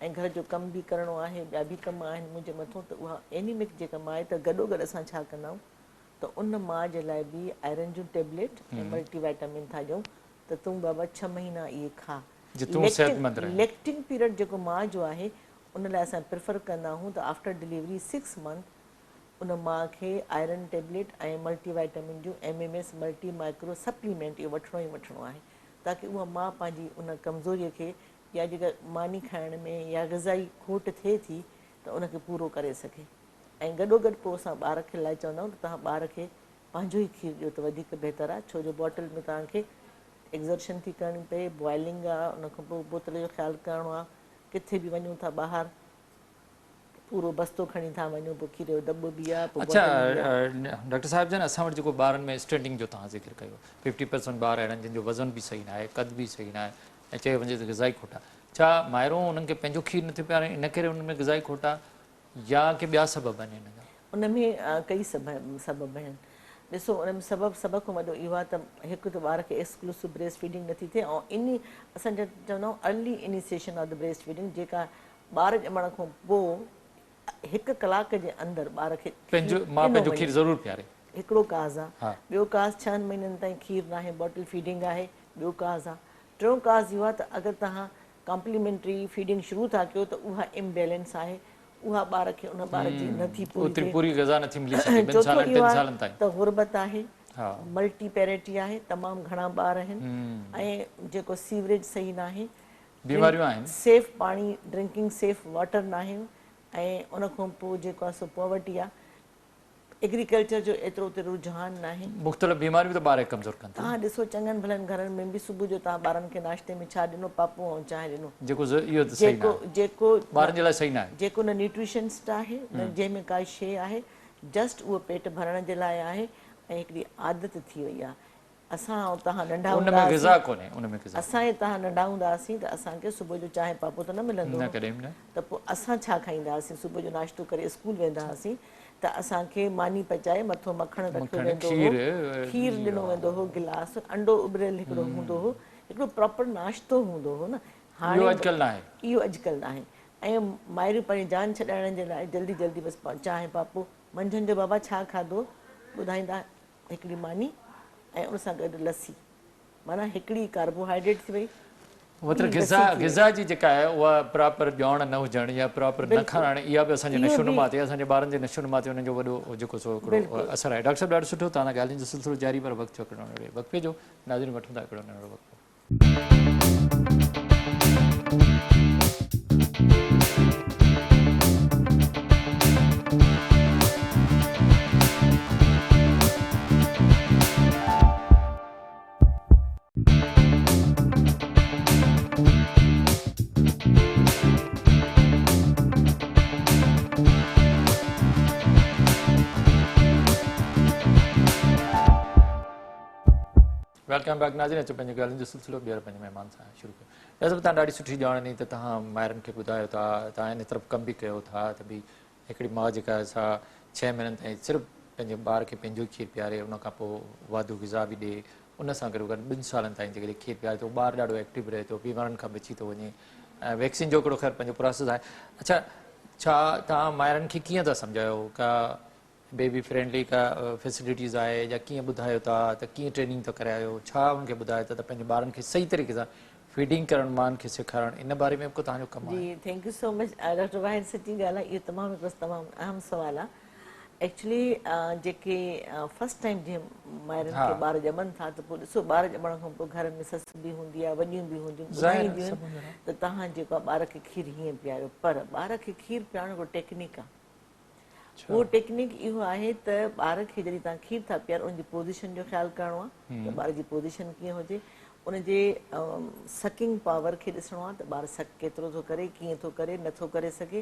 ۽ گهر جو ڪم به ڪرڻو آهي ٻيا به ڪم آهن منهنجي مٿون ته اها اينيمڪ جيڪا ماء ته گڏوگڏ اسان ڇا ڪندا آهيون ته ان ماء جي لاء به آئرن جون ٽيبليٽ ۽ ملٽي وائٽامن ٿا ڏيون ته تون بابا ڇهه مهينا اهي کاء. جي تون صحتمند رهين. ليڪٽنگ پيريڊ جيڪو ماء جو آهي ان لاء اسان پريفر ڪندا آهيون ته آفٽر ڊليوري سڪس منٿ ان ماء کي آئرن ٽيبليٽ ۽ ملٽي وائٽامن جون M M S multi micro supplement اهو وٺڻو ئي وٺڻو آهي تاڪه اها ماء پنهنجي ان ڪمزوري کي يا جيڪا ماني کائڻ ۾ يا غذائي کوٽ ٿئي ٿي ته ان کي پورو ڪري سگهي ۽ گڏوگڏ پوء اسان ٻار کي لاء چوندا آهيون ته توهان ٻار کي پنهنجو ئي کير ڏيو ته وڌيڪ بهتر آهي ڇو جو باٽل ۾ توهان کي ايگزرشن ٿي ڪرڻي پئي بوائلنگ آهي ان کان پوء بوتل جو خيال ڪرڻو آهي ڪٿي به وڃون ٿا ٻاهر پورو بستو کڻي ٿا وڃون پوء کير جو دٻو به آهي پوء اڇا باٽل به آهي. ڊاڪٽر صاحب جن اسان وٽ جيڪو ٻارن ۾ اسٽنٽنگ جو توهان ذڪر ڪيو ففٽي پرسنٽ ٻار اهڙا آهن جن جو وزن به صحيح ناهي قد به صحيح ناهي ۽ چيو وڃي ته غذائي کوٽ آهي ڇا مائرون انهن کي پنهنجو کير نٿيون پيارين ان ڪري انهن ۾ غذائي کوٽ آهي يا ڪي ٻيا سبب آهن ان جا؟ ان ۾ ڪئي سبب آهن. ڏسو ان ۾ سبب سڀ کان وڏو اهو آهي ته هڪ ته ٻار کي ايڪسڪلوسو بريسٽ فيڊنگ نٿي ٿئي ۽ اني اسان چوندا آهيون early initiation of the breast feeding جيڪا ٻار ڄمڻ کان پوء هڪ ڪلاڪ جي اندر ٻار کي کير پنهنجو ماء ڏنو پنهنجو وڃي. کير ضرور پياري. هڪڙو ڪاز آ. ٻيو ڪاز ڇهن مهينن تائين کير ناهي باٽل فيڊنگ آهي ٻيو ڪاز آ. ٽيون ڪاز اهو آ ته اگر توهان ڪامپليمينٽري فيڊنگ شروع ٿا ڪيو ته اها امبيلنس آهي اها ٻار کي ان ٻار جي نه ٿي پوري ٿئي. پوري غذا نه ٿي ملي سگهي ٻن سالن ٽن سالن تائين. ته غربت آهي ملٽي پيريٽي آهي تمام گهڻا ٻار آهن ۽ جيڪو سيوريج صحيح ناهي بيماريون آهن سيف پاڻي ڊرنڪنگ سيف واٽر ناهي ۽ ان کان پوء جيڪو آهي سو پاورٽي آهي ايگريڪلچر جو ايترو اتي رجحان ناهي. مختلف بيماريون به ته ٻار کي ڪمزور ڪن ٿيون. توهان ڏسو چڱن ڀلن گهرن ۾ به صبح جو توهان ٻارن کي ناشتي ۾ ڇا ڏنو پاپو ۽ چانهه ڏنو. جيڪو اهو ته صحيح ناهي. جيڪو ٻارن جي لاء صحيح ناهي. جيڪو نه نيوٽريشنسٽ آهي نه جنهن ۾ ڪا شيء آهي جسٽ اهو پيٽ ڀرڻ جي لاء آهي ۽ هڪڙي عادت ٿي وئي آهي. اسان ۽ توهان ننڍا هوندا هئاسين. ان ۾ غذا ڪونهي ان ۾ غذا. اسان ۽ توهان ننڍا هوندا هئاسين ته اسان کي صبح جو چانهه پاپو ته نه ملندو هو. نه ڪڏهن به نه. ته پوء اسان ڇا کائيندا هئاسين صبح جو ناشتو ڪري اسڪول ويندا هئاسين ته اسان کي ماني پچائي مٿو مکڻ رکيو ويندو هو کير ڏنو ويندو هو گلاس انڊو اٻريل هڪڙو هوندو هو هڪڙو پراپر ناشتو هوندو هو نه هاڻي اهو اڄڪلهه ناهي. اهو اڄڪلهه ناهي ۽ مائرون پنهنجي جان ڇڏائڻ جي لاء جلدي جلدي بس چانهه پاپو منجهند جو بابا ڇا کاڌو ٻڌائيندا هڪڙي ماني ۽ ان سان گڏ لسي معنيٰ هڪڙي ڪاربوهائيڊريٽ ٿي وئي مطلب غذا غذا جي جيڪا آهي اها پراپر ڄاڻ نه هجڻ يا پراپر نه کارائڻ اها به اسان جي نشو نما تي اسان جي ٻارن جي نشو نما تي انهن جو وڏو جيڪو سو هڪڙو اثر آهي ڊاڪٽر صاحب ڏاڍو سٺو توهان سان ڳالهين جو سلسلو جاري پر وقت ٿيو هڪڙو ننڍڙي وقفي جو ناظرين وٺون ٿا هڪڙو ننڍڙو وقفو. Welcome back ناظرين اچو پنهنجي ڳالهين جو سلسلو ٻيهر پنهنجي مهمان سان شروع ڪيون ڊاڪٽر صاحب توهان ڏاڍي سٺي ڄاڻ ڏني ته توهان مائرن کي ٻڌايو ٿا توهان ان طرف ڪم به ڪيو ٿا ته ڀي هڪڙي ماء جيڪا آهي سا ڇهه مهينن تائين صرف پنهنجي ٻار کي پنهنجو ئي کير پياري ان کان پوء واڌو غذا به ڏي ان سان گڏو گڏ ٻن سالن تائين جيڪڏهن کير پياري ٿو ٻار ڏاڍو ايڪٽو رهي ٿو بيمارين کان بچي ٿو وڃي ۽ ويڪسين جو هڪڙو خير پنهنجو پراسيس آهي اڇا ڇا توهان مائرن کي ڪيئن ٿا سمجهايو ڪا بيبي فرينڊلي ڪا فيسلٽيز آهي يا ڪيئن ٻڌايو ٿا ته ڪيئن ٽريننگ ٿا ڪرايو ڇا انهن کي ٻڌايو ٿا ته پنهنجي ٻارن کي صحيح طريقي سان فيڊنگ ڪرڻ مائن کي سيکارڻ ان باري ۾ به ڪو توهان جو ڪم آهي. جي thank you so much doctor Wahid سچي ڳالهه آهي اهو تمام هڪڙو تمام اهم سوال آهي ايڪچولي جيڪي فرسٽ ٽائيم جنهن مائرن کي ٻار ڄمن ٿا ته پوء ڏسو ٻار ڄمڻ کان پوء گهر ۾ سس به هوندي آهي وڏيون به هونديون ٻڌائينديون آهن ته توهان جيڪو آهي ٻار کي کير هيئن پياريو پر ٻار کي کير پيارڻ هڪڙو ٽيڪنيڪ آهي اهو ٽيڪنيڪ اهو آهي ته ٻار کي جڏهن توهان کير ٿا پيارو ان جي پوزيشن جو خيال ڪرڻو آهي ته ٻار جي پوزيشن ڪيئن هجي ان جي سڪنگ پاور کي ڏسڻو آهي ته ٻار سڪ ڪيترو ٿو ڪري ڪيئن ٿو ڪري نه ٿو ڪري سگهي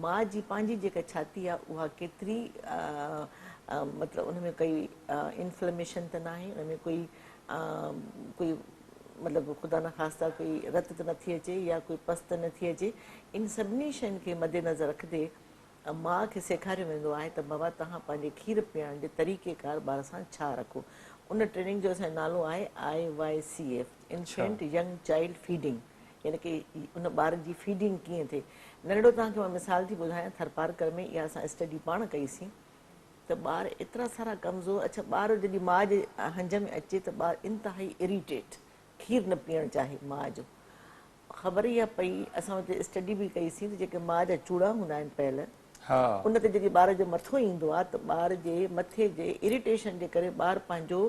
ماء جي پنهنجي جيڪا ڇاتي آهي اها ڪيتري مطلب ان ۾ ڪئي انفليميشن ته ناهي ان ۾ ڪوئي ڪوئي مطلب خدا نخواسته ڪوئي رت ته نٿي اچي يا ڪوئي پس ته نٿي اچي ان سڀني شين کي مد نظر رکندي ماء کي سيکاريو ويندو آهي ته بابا توهان پنهنجي کير پيئڻ جي طريقي ڪار ٻار سان ڇا رکو. ان ٽريننگ جو اسان جو نالو آهي I Y C F, Infant Young Child Feeding، يعني ڪي ان ٻار جي فيڊنگ ڪيئن ٿئي. ننڍڙو توهان کي مان مثال ٿي ٻڌايان ٿرپارڪر ۾ اها اسان اسٽڊي پاڻ ڪئي سين ته ٻار ايترا سارا ڪمزور اڇا ٻار جڏهن ماء جي هنج ۾ اچي ته ٻار انتهائي اريٽيٽ کير نه پيئڻ چاهي ماء جو خبر اها پئي اسان اتي اسٽڊي به ڪئي سين ته جيڪي ماء جا چوڙا هوندا آهن پيل ان تي جڏهن ٻار جو مٿو ايندو آهي ته ٻار جي مٿي جي اريٽيشن جي ڪري ٻار پنهنجو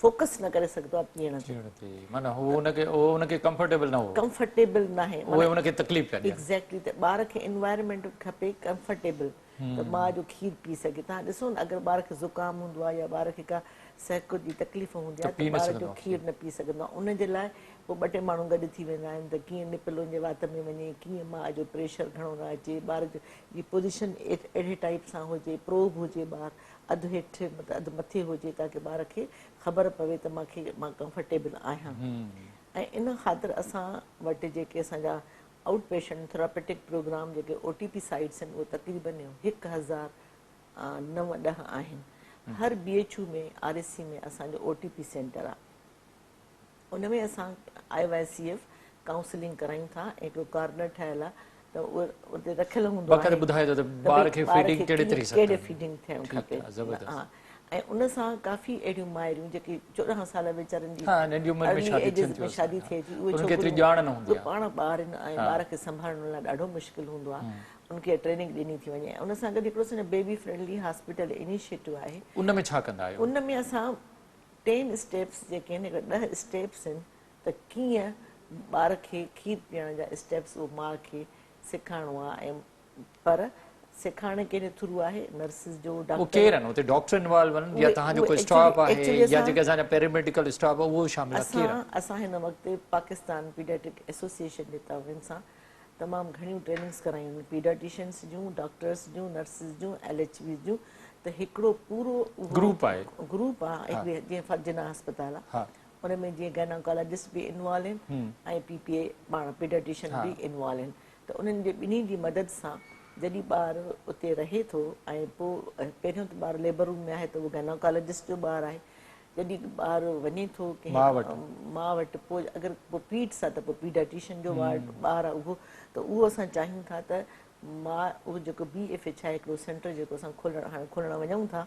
فوڪس نه ڪري سگهندو آهي پيئڻ تي. پيئڻ تي معنيٰ هو ان کي هو ان کي ڪمفرٽيبل نه هو. ڪمفرٽيبل ناهي اهي ان کي تڪليف پيا ڏين. ايگزيڪٽلي ته ٻار کي انوائرمينٽ کپي ڪمفرٽيبل ته ماء جو کير پي سگهي. توهان ڏسو نه اگر ٻار کي زڪام هوندو آهي يا ٻار کي ڪا سهڪ جي تڪليف هوندي آهي ته ٻار جو کير نه پي سگهندو آهي ان جي لاء پوء ٻه ٽي ماڻهو گڏ ٿي ويندا آهن ته ڪيئن نپل ان جي وات ۾ وڃي ڪيئن ماء جو پريشر گهڻو نه اچي ٻار جي پوزيشن اهڙي ٽائيپ سان هجي پروب هجي ٻار اڌ هيٺ مطلب اڌ مٿي هجي تاڪه ٻار کي خبر پوي ته مان کي مان ڪمفرٽيبل آهيان ۽ ان خاطر اسان وٽ جيڪي اسان جا آئوٽ پيشنٽ ٿراپيٽڪ پروگرام جيڪي او ٽي پي سائيٽس آهن اهي تقريبن 1009 10 آهن هر B H U ۾ R S C ۾ اسان جو او ٽي پي سينٽر آهي ان ۾ اسان آئي وائي سي ايف ڪائونسلنگ ڪرايون ٿا ۽ هڪڙو ڪارنر ٺهيل آهي ته اهو اتي رکيل هوندو آهي ٻڌايو ته ٻار کي فيڊنگ ڪهڙي طريقي سان ڪهڙي فيڊنگ ٿيڻ کپي ها. ۽ ان سان ڪافي اهڙيون مائريون جيڪي 14 سال ويچارن جي ها ننڍي عمر ۾ ارلي شادي ايجز ٿين ۾ ٿيون شادي ٿئي ٿي اهي انهن کي ايتري ڇوڪريون ڄاڻ نه هوندي اهي آهي. پاڻ ٻار آهن ۽ ٻار کي سنڀالڻ انهن لاء ڏاڍو مشڪل هوندو آهي ان کي ٽريننگ ڏني ٿي وڃي ۽ ان سان گڏ هڪڙو اسان جو بيبي فرينڊلي هاسپيٽل انيشيٽو آهي. ان ۾ ڇا ڪندا آهيو؟ ان ۾ اسان ٽين اسٽيپس جيڪي آهن هڪڙا 10 اسٽيپس آهن ته ڪيئن ٻار کي کير پيئڻ جا اسٽيپس اهو ماء کي سيکارڻو آهي ۽ پر سيکارڻ ڪنهن جي ٿرو آهي نرسز جو اهو ڊاڪٽر ڪير آهن اتي ڊاڪٽر انوالو آهن يا اهي توهان جو اهي ڪو اسٽاف ايڪچوئلي آهي ايڪچوئلي يا اسان جيڪي اسان جا پيراميڊيڪل اسٽاف آهي اهو شامل آهي ڪير اسان آهن؟ اسان هن وقت پاڪستان پيڊياٽرڪ ايسوسيئيشن جي تعاون سان تمام گهڻيون ٽريننگس ڪرايون آهن پيڊياٽريشنس جون ڊاڪٽرس جون نرسز جون ايل ايڇ ويز جون ته هڪڙو پورو اهو گروپ آهي گروپ آهي هڪڙي جيئن فرض جناح اسپتال آهي ها ان ۾ جيئن گائناڪالاجسٽ به انوالو آهن ۽ پي پي اي پاڻ پيڊياٽريشن به انوالو آهن ته انهن جي ٻنهي جي مدد سان جڏهن ٻار اتي رهي ٿو ۽ پوء پهريون ته ٻار ليبر روم ۾ آهي ته اهو گائناڪالاجسٽ جو ٻار آهي جڏهن ٻار وڃي ٿو ڪنهن ماء وٽ پوء اگر پوء پيڊس آهي ته پوء پيڊياٽريشن جو وارڊ ٻار آهي اهو ته اهو اسان چاهيون ٿا ته ماء اهو جيڪو بي ايف ايڇ آهي هڪڙو سينٽر جيڪو اسان کولڻ هاڻي کولڻ وڃون ٿا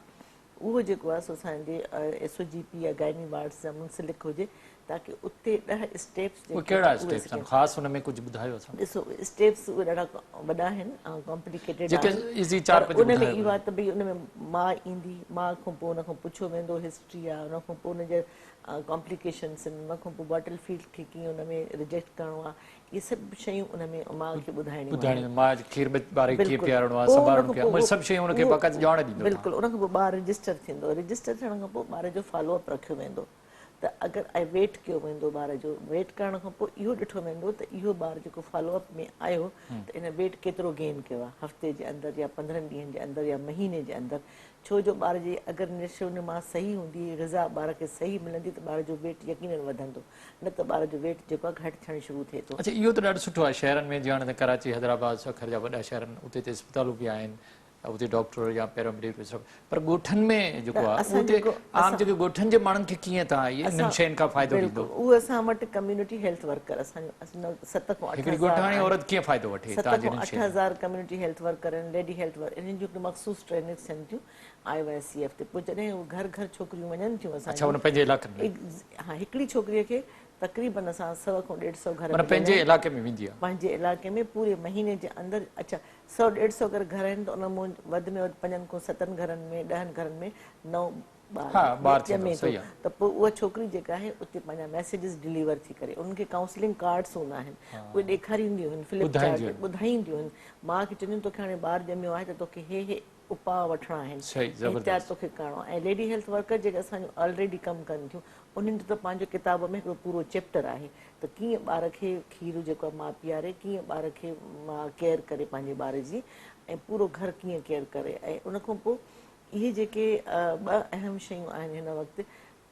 اهو جيڪو آهي سو اسان جي ايس او جي پي يا گائني وارڊس سان منسلڪ هجي تاڪه اتي 10 اسٽيپس اهي ڪهڙا اسٽيپس آهن خاص ان ۾ ڪجهه ٻڌايو اسان ڏسو اسٽيپس اهي ڏاڍا وڏا آهن ۽ ڪامپليڪيٽيڊ جيڪي آهن ايزي 4 5 ان ۾ ٻڌايو اهو آهي ته ڀئي ان ۾ ماء ايندي ماء کان پوء ان کان پڇيو ويندو هسٽري آهي ان کان پوء ان جي ڪامپليڪيشنس آهن ان کان پوء باٽل فيڊ کي ڪيئن ان ۾ ريجيڪٽ ڪرڻو آهي اهي سڀ شيون ان ۾ ماء کي ٻڌائڻيون آهن. ٻڌائڻيون ماء کي کير ٻار کي ڪيئن پيارڻو آهي سنڀالڻو ڪيئن آهي سڀ شيون ان کي باقاعده ڄاڻ ڏيندو. بلڪل ان کان پوء ٻار رجسٽر ٿيندو رجسٽر ٿيڻ کان پوء ٻار جو فالو اپ رکيو ويندو ته اگر ۽ ويٽ ڪيو ويندو ٻار جو ويٽ ڪرڻ کان پوء اهو ڏٺو ويندو ته اهو ٻار جيڪو فالو اپ ۾ آيو ته ان ويٽ ڪيترو گين ڪيو آهي هفتي جي اندر يا 15 ڏينهن جي اندر يا مهيني جي اندر ڇو جو ٻار جي اگر نشو نما صحيح هوندي غذا ٻار کي صحيح ملندي ته ٻار جو ويٽ يقينن وڌندو نه ته ٻار جو ويٽ جيڪو آهي گهٽ ٿيڻ شروع ٿئي ٿو. اڇا اهو ته ڏاڍو سٺو آهي شهرن ۾ جيئن هاڻي ته ڪراچي حيدرآباد سکر جا وڏا شهر آهن اتي ته اسپتالون به آهن اتي ڊاڪٽر يا پيراميڊيڪل اسٽاف پر ڳوٺن ۾ جيڪو آهي اتي عام جيڪي ڳوٺن جي ماڻهن کي ڪيئن توهان انهن شين کان فائدو ڏيندو؟ بلڪل اهو اسان وٽ ڪميونٽي هيلٿ ورڪر اسان جو 7 کان 8 هڪڙي ڳوٺاڻي عورت ڪيئن فائدو وٺي 7 کان 8000 ڪميونٽي هيلٿ ورڪر آهن ليڊي هيلٿ ورڪر انهن جون هڪڙيون مخصوص ٽريننگس ٿين ٿيون آء وائي سي ايف تي پوء جڏهن اهي گهر گهر ڇوڪريون وڃن ٿيون اسان اڇا ان پنهنجي علائقن ۾ ها هڪڙي ڇوڪريء کي تقريبن اسان 100 کان 150 گهر معنيٰ پنهنجي علائقي ۾ ويندي آهي پنهنجي علائقي ۾ پوري مهيني جي اندر اڇا 100 150 اگر گهر آهن ته ان مان وڌ ۾ وڌ 5 کان 7 گهرن ۾ 10 گهرن ۾ نئون ٻار ڄمي ٿو ته پوء اها ڇوڪري جيڪا آهي اتي پنهنجا ميسيجز ڊليور ٿي ڪري انهن کي ڪائونسلنگ ڪارڊس هوندا آهن اهي ڏيکارينديون آهن فلپ چارٽ تي ٻڌائينديون آهن ماء کي چونديون توکي هاڻي ٻار ڄميو آهي ته توکي هي هي اپاء وٺڻا آهن احتياط توکي ڪرڻو آهي ۽ ليڊي هيلٿ ورڪر جيڪي اسان جون آلريڊي ڪم ڪن ٿيون انهن جو ته پنهنجو ڪتاب ۾ هڪڙو پورو چيپٽر آهي ته ڪيئن ٻار کي کير جيڪو آهي ماء پياري ڪيئن ٻار کي ماء ڪيئر ڪري پنهنجي ٻار جي ۽ پورو گهر ڪيئن ڪيئر ڪري ۽ ان کان پوء اهي جيڪي ٻه اهم شيون آهن هن وقت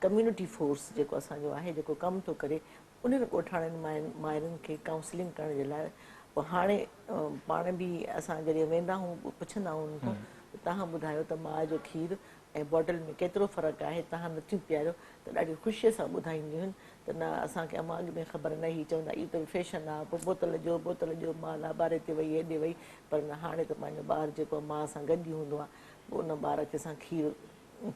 ڪميونٽي فورس جيڪو اسان جو آهي جيڪو ڪم ٿو ڪري انهن ڳوٺاڻين مائرن کي ڪائونسلنگ ڪرڻ جي لاء پوء هاڻي پاڻ به اسان جڏهن ويندا آهيون پڇندا آهيون انهن کان ته توهان ٻڌايو ته ماء جو کير ۽ باٽل ۾ ڪيترو فرق آهي توهان نٿيون پياريو ته ڏاڍي خوشيء سان ٻڌائينديون آهن ته نه اسان کي امان اڳ ۾ خبر نه هئي چوندا اهو ته فيشن آهي پوء بوتل جو بوتل جو ماء لاباري تي وئي هيڏي وئي پر نه هاڻي ته پنهنجو ٻار جيڪو آهي ماء سان گڏ ئي هوندو آهي پوء ان ٻار کي اسان کير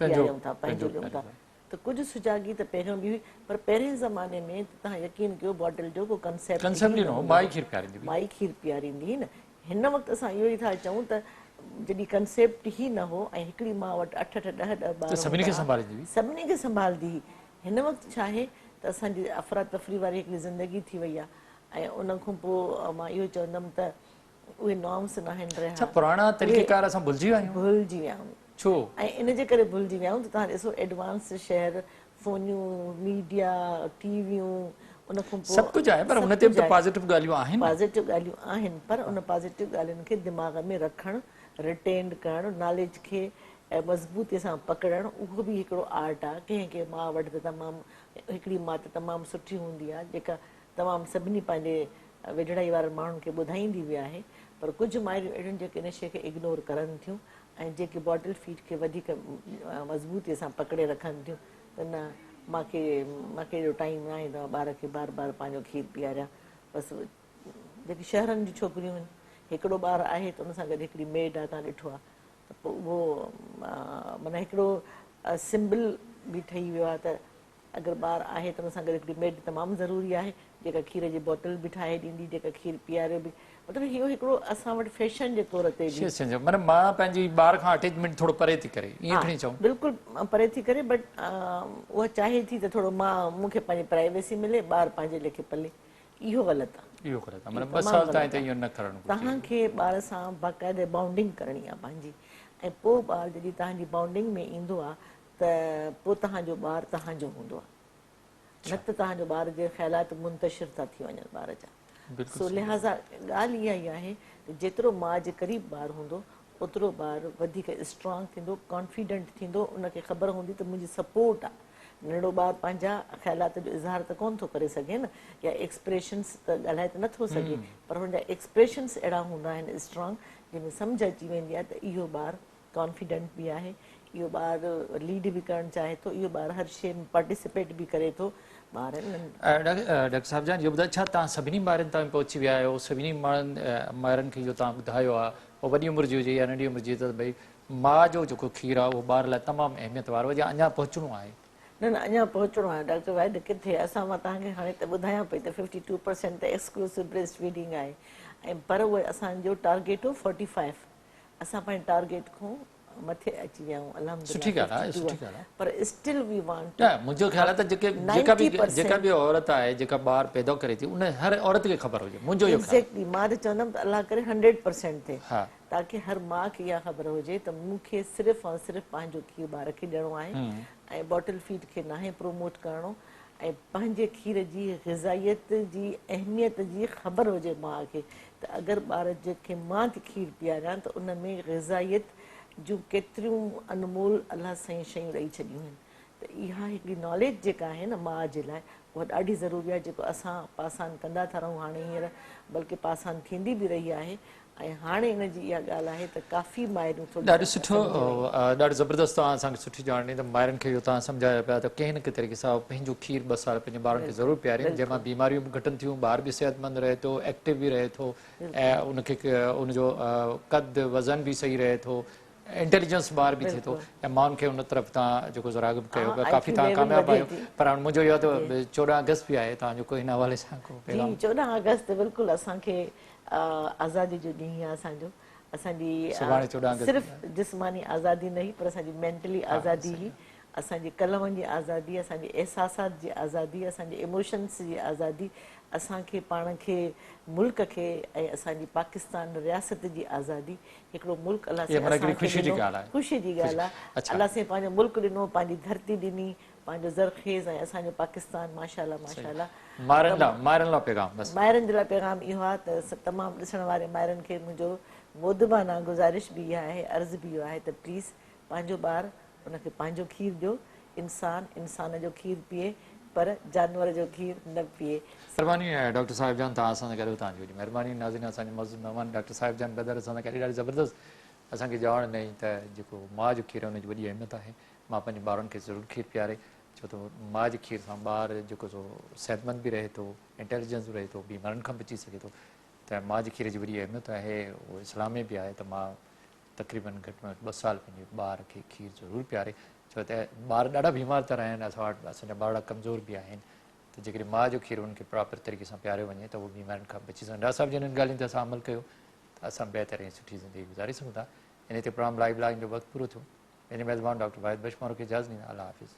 پياريون ٿا پنهنجو ڏيون ٿا ته ڪجهه سجاڳي ته پهريون به هئي پر پهرين زماني ۾ ته توهان يقين ڪيو باٽل جو ڪو ڪنسيپٽ ئي نه هو مائي کير پياريندي هئي. مائي کير پياريندي هئي نه هن وقت اسان اهو ئي ٿا چئون ته جڏهن ڪنسيپٽ ئي نه هو ۽ هڪڙي ماء وٽ 8 8 10 10 ٻار ته سڀني کي سنڀاليندي هئي. سڀني کي سنڀالندي هئي هن وقت ڇا آهي ته اسان جي افراتفري واري هڪڙي زندگي ٿي وئي آهي ۽ ان کان پوء مان اهو چوندم ته اهي نارمس ناهن رهيا. ڇا پراڻا طريقيڪار اسان ڀلجي ويا آهيون؟ ڀلجي ويا آهيون. ڇو؟ ۽ ان جي ڪري ڀلجي ويا آهيون ته توهان ڏسو ايڊوانس شهر، فونيون، ميڊيا، ٽي ويون، ان کان پوء سڀ ڪجهه آهي پر ان تي به ته پازيٽو ڳالهيون آهن. پازيٽو ڳالهيون آهن پر ان پازيٽو ڳالهين کي دماغ ۾ رکڻ، ريٽينڊ ڪرڻ، ناليج کي مضبوطي سان پڪڙڻ اهو به هڪڙو آرٽ آهي. ڪنهن ڪنهن ماء وٽ ته تمام هڪڙي ماء ته تمام سٺي هوندي آهي جيڪا تمام سڀني پنهنجي ويجهڙائي وارن ماڻهن کي ٻڌائيندي به آهي پر ڪجهه مائريون اهڙيون جيڪي ان شيء کي اگنور ڪرن ٿيون ۽ جيڪي باٽل فيڊ کي وڌيڪ مضبوطي سان پڪڙي رکن ٿيون ته نه مان کي مان کي ايڏو ٽائيم ناهي ته مان ٻار کي بار بار پنهنجو کير پياريان بس جيڪي شهرن جون ڇوڪريون آهن هڪڙو ٻار آهي ته ان سان گڏ هڪڙي ميڊ آهي توهان ڏٺو آهي ته پوء اهو معنيٰ هڪڙو سمبل به ٺهي ويو آهي ته اگر ٻار آهي ته ان سان گڏ هڪڙي ميڊ تمام ضروري آهي جيڪا کير جي بوتل به ٺاهي ڏيندي جيڪا کير پياري به مطلب اهو هڪڙو اسان وٽ فيشن جي طور تي به فيشن جو معنيٰ ماء پنهنجي ٻار کان اٽيچمينٽ ٿورو پري ٿي ڪري ائين کڻي چئون. بلڪل پري ٿي ڪري بٽ اها چاهي ٿي ته ٿورو مان مون کي پنهنجي پرائيويسي ملي ٻار پنهنجي ليکي پلي اهو غلط آهي. اهو غلط آهي معنيٰ 2 سال تائين ته اهو نه ڪرڻ گهرجي. توهان کي ٻار سان باقاعده بانڊنگ ڪرڻي آهي پنهنجي ۽ پوء ٻار جڏهن توهان جي بانڊنگ ۾ ايندو آهي ته پوء توهان جو ٻار توهان جو هوندو آهي نه ته توهان جو ٻار جي خيالات منتشر ٿا ٿي وڃن ٻار جا سو لهٰذا ڳالهه اها ئي آهي ته جيترو ماء جي قريب ٻار هوندو اوترو ٻار وڌيڪ اسٽرانگ ٿيندو ڪانفيڊنٽ ٿيندو ان کي خبر هوندي ته منهنجي سپورٽ آهي ننڍڙو ٻار پنهنجا خيالات جو اظهار ته ڪونه ٿو ڪري سگهي نه يا ايڪسپريشنس ته ڳالهائي ته نٿو سگهي پر هن جا ايڪسپريشنس اهڙا هوندا آهن اسٽرانگ جنهن ۾ سمجهه اچي ويندي آهي ته اهو ٻار ڪانفيڊنٽ به آهي، اهو ٻار ليڊ به ڪرڻ چاهي ٿو، اهو ٻار هر شيء ۾ پارٽيسپيٽ به ڪري ٿو، ٻار ڊاڪٽر صاحب جان اهو ٻڌايو ڇا توهان سڀني مائرن تائين پهچي ويا آهيو سڀني ماڻهن مائرن کي اهو توهان ٻڌايو آهي اهو وڏي عمر جي هجي يا ننڍي عمر جي ته ڀئي ماء جو جيڪو کير آهي اهو ٻار لاء تمام اهميت وارو آهي يا اڃا پهچڻو آهي؟ نه نه اڃا پهچڻو آهي ڊاڪٽر واحد ڪٿي اسان مان توهان کي هاڻي ته ٻڌايان پئي ته 52% ته ايڪسڪلوسو بريسٽ فيڊنگ آهي ۽ پر اهو اسان جو ٽارگيٽ هو 45 اسان پنهنجي ٽارگيٽ کان مٿي اچي ويا آهيون الحمدلله سٺي ڳالهه آهي سٺي ڳالهه آهي پر اسٽل وي وانٽ نه منهنجو خيال آهي ته جيڪي جيڪا به جيڪا به عورت آهي جيڪا ٻار پيدا ڪري ٿي ان هر عورت کي خبر هجي منهنجو اهو خيال ايگزيڪٽلي مان ته چوندم ته الله ڪري 100% ٿئي تاڪه هر ماء کي اها خبر هجي ته مون کي صرف ۽ صرف پنهنجو کير ٻار کي ڏيڻو آهي ۽ باٽل فيڊ کي ناهي پروموٽ ڪرڻو ۽ پنهنجي کير جي غذائيت جي اهميت جي خبر هجي ماء کي ته اگر ٻار جي کي مان ٿي کير پياريان ته ان ۾ غذائيت جون ڪيتريون انمول الله سائين شيون ڏئي ڇڏيون آهن ته اها هڪڙي ناليج جيڪا آهي نه ماء جي لاء اها ڏاڍي ضروري آهي جيڪو اسان پاسان ڪندا ٿا رهون هاڻي هينئر بلڪه پاسان ٿيندي به رهي آهي ۽ هاڻي ان جي اها ڳالهه آهي ته ڪافي مائرون ٿوري ڏاڍو سٺو ڏاڍو زبردست توهان اسان کي سٺي ڄاڻ ڏني ته مائرن کي اهو توهان سمجهايو پيا ته ڪنهن نه ڪنهن طريقي سان پنهنجو کير 2 سال پنهنجي ٻارن کي ضرور پيارين جنهن مان بيماريون به گهٽن ٿيون ٻار به صحت مند رهي ٿو ايڪٽو به رهي ٿو ۽ ان کي ان جو قد وزن به صحيح رهي ٿو انٽيليجنس ٻار به ٿئي ٿو ۽ مائن کي ان طرف توهان جيڪو راغب ڪيو پيا ڪافي توهان ڪامياب آهيو پر هاڻي منهنجو اهو ته 14 آگسٽ به آهي توهان جو ڪو هن حوالي سان ڪو پيغام؟ جي 14 آگسٽ بلڪل اسان کي آزادي جو ڏينهن آهي اسان جو اسان جي صرف جسماني آزادي نه هئي پر اسان جي مينٽلي آزادي هئي اسان جي قلم جي آزادي اسان جي احساسات جي آزادي اسان جي ايموشنس جي آزادي اسان کي پاڻ کي ملڪ کي ۽ اسان جي پاڪستان رياست جي آزادي هڪڙو ملڪ الله سائين اسان کي ڏنو خوشي جي ڳالهه آهي الله سائين پنهنجو ملڪ ڏنو پنهنجي ڌرتي ڏني پنهنجو زرخيز ۽ اسان جو پاڪستان ماشاءالله ماشاءالله. مائرن لاء مائرن لاء پيغام بس. مائرن جي لاء پيغام اهو آهي ته تمام ڏسڻ واري مائرن کي منهنجو مودبانه گذارش به اها آهي عرض به اهو آهي ته پليز پنهنجو ٻار ان کي پنهنجو کير ڏيو انسان انسان جو کير پيئي پر جانور جو کير نه پيئي. مھرباني ڊاڪٽر صاحب جان توھان اسان سان گڏ ھو توھان جي وڏي مھرباني ناظرين اسان جي معزز مھمان ڊاڪٽر صاحب جان بدر اسان سان گڏ ڏاڍي زبردست اسان کي ڄاڻ ڏنائين ته جيڪو ماء جو کير آهي ان جي وڏي اهميت آهي ماء پنهنجي ٻارن کي ضرور کير پياري ڇو ته ماء جي کير سان ٻار جيڪو سو صحتمند به رهي ٿو انٽيليجنس به رهي ٿو بيمارين کان بچي سگهي ٿو ته ماء جي کير جي وڏي اهميت آهي اهو اسلام ۾ به آهي ته ماء تقريبن گهٽ ۾ گهٽ 2 سال پنهنجي ٻار کي کير ضرور پياري ڇو ته ٻار ڏاڍا بيمار ٿا رهن اسان وٽ اسان جا ٻارڙا ڪمزور به آهن ته جيڪڏهن ماء جو کير انهن کي پراپر طريقي سان پياريو وڃي ته اهو بيمارين کان بچي سگهن ڊاڪٽر صاحب جي انهن ڳالهين تي اسان عمل ڪيو ته اسان بهتر ۽ سٺي زندگي گذاري سگهون ٿا انهي تي پروگرام لائيو لائن جو وقت پورو ٿيو پنهنجي ميزبان ڊاڪٽر واحد بخش مورو کي اجازت ڏيندا الله حافظ.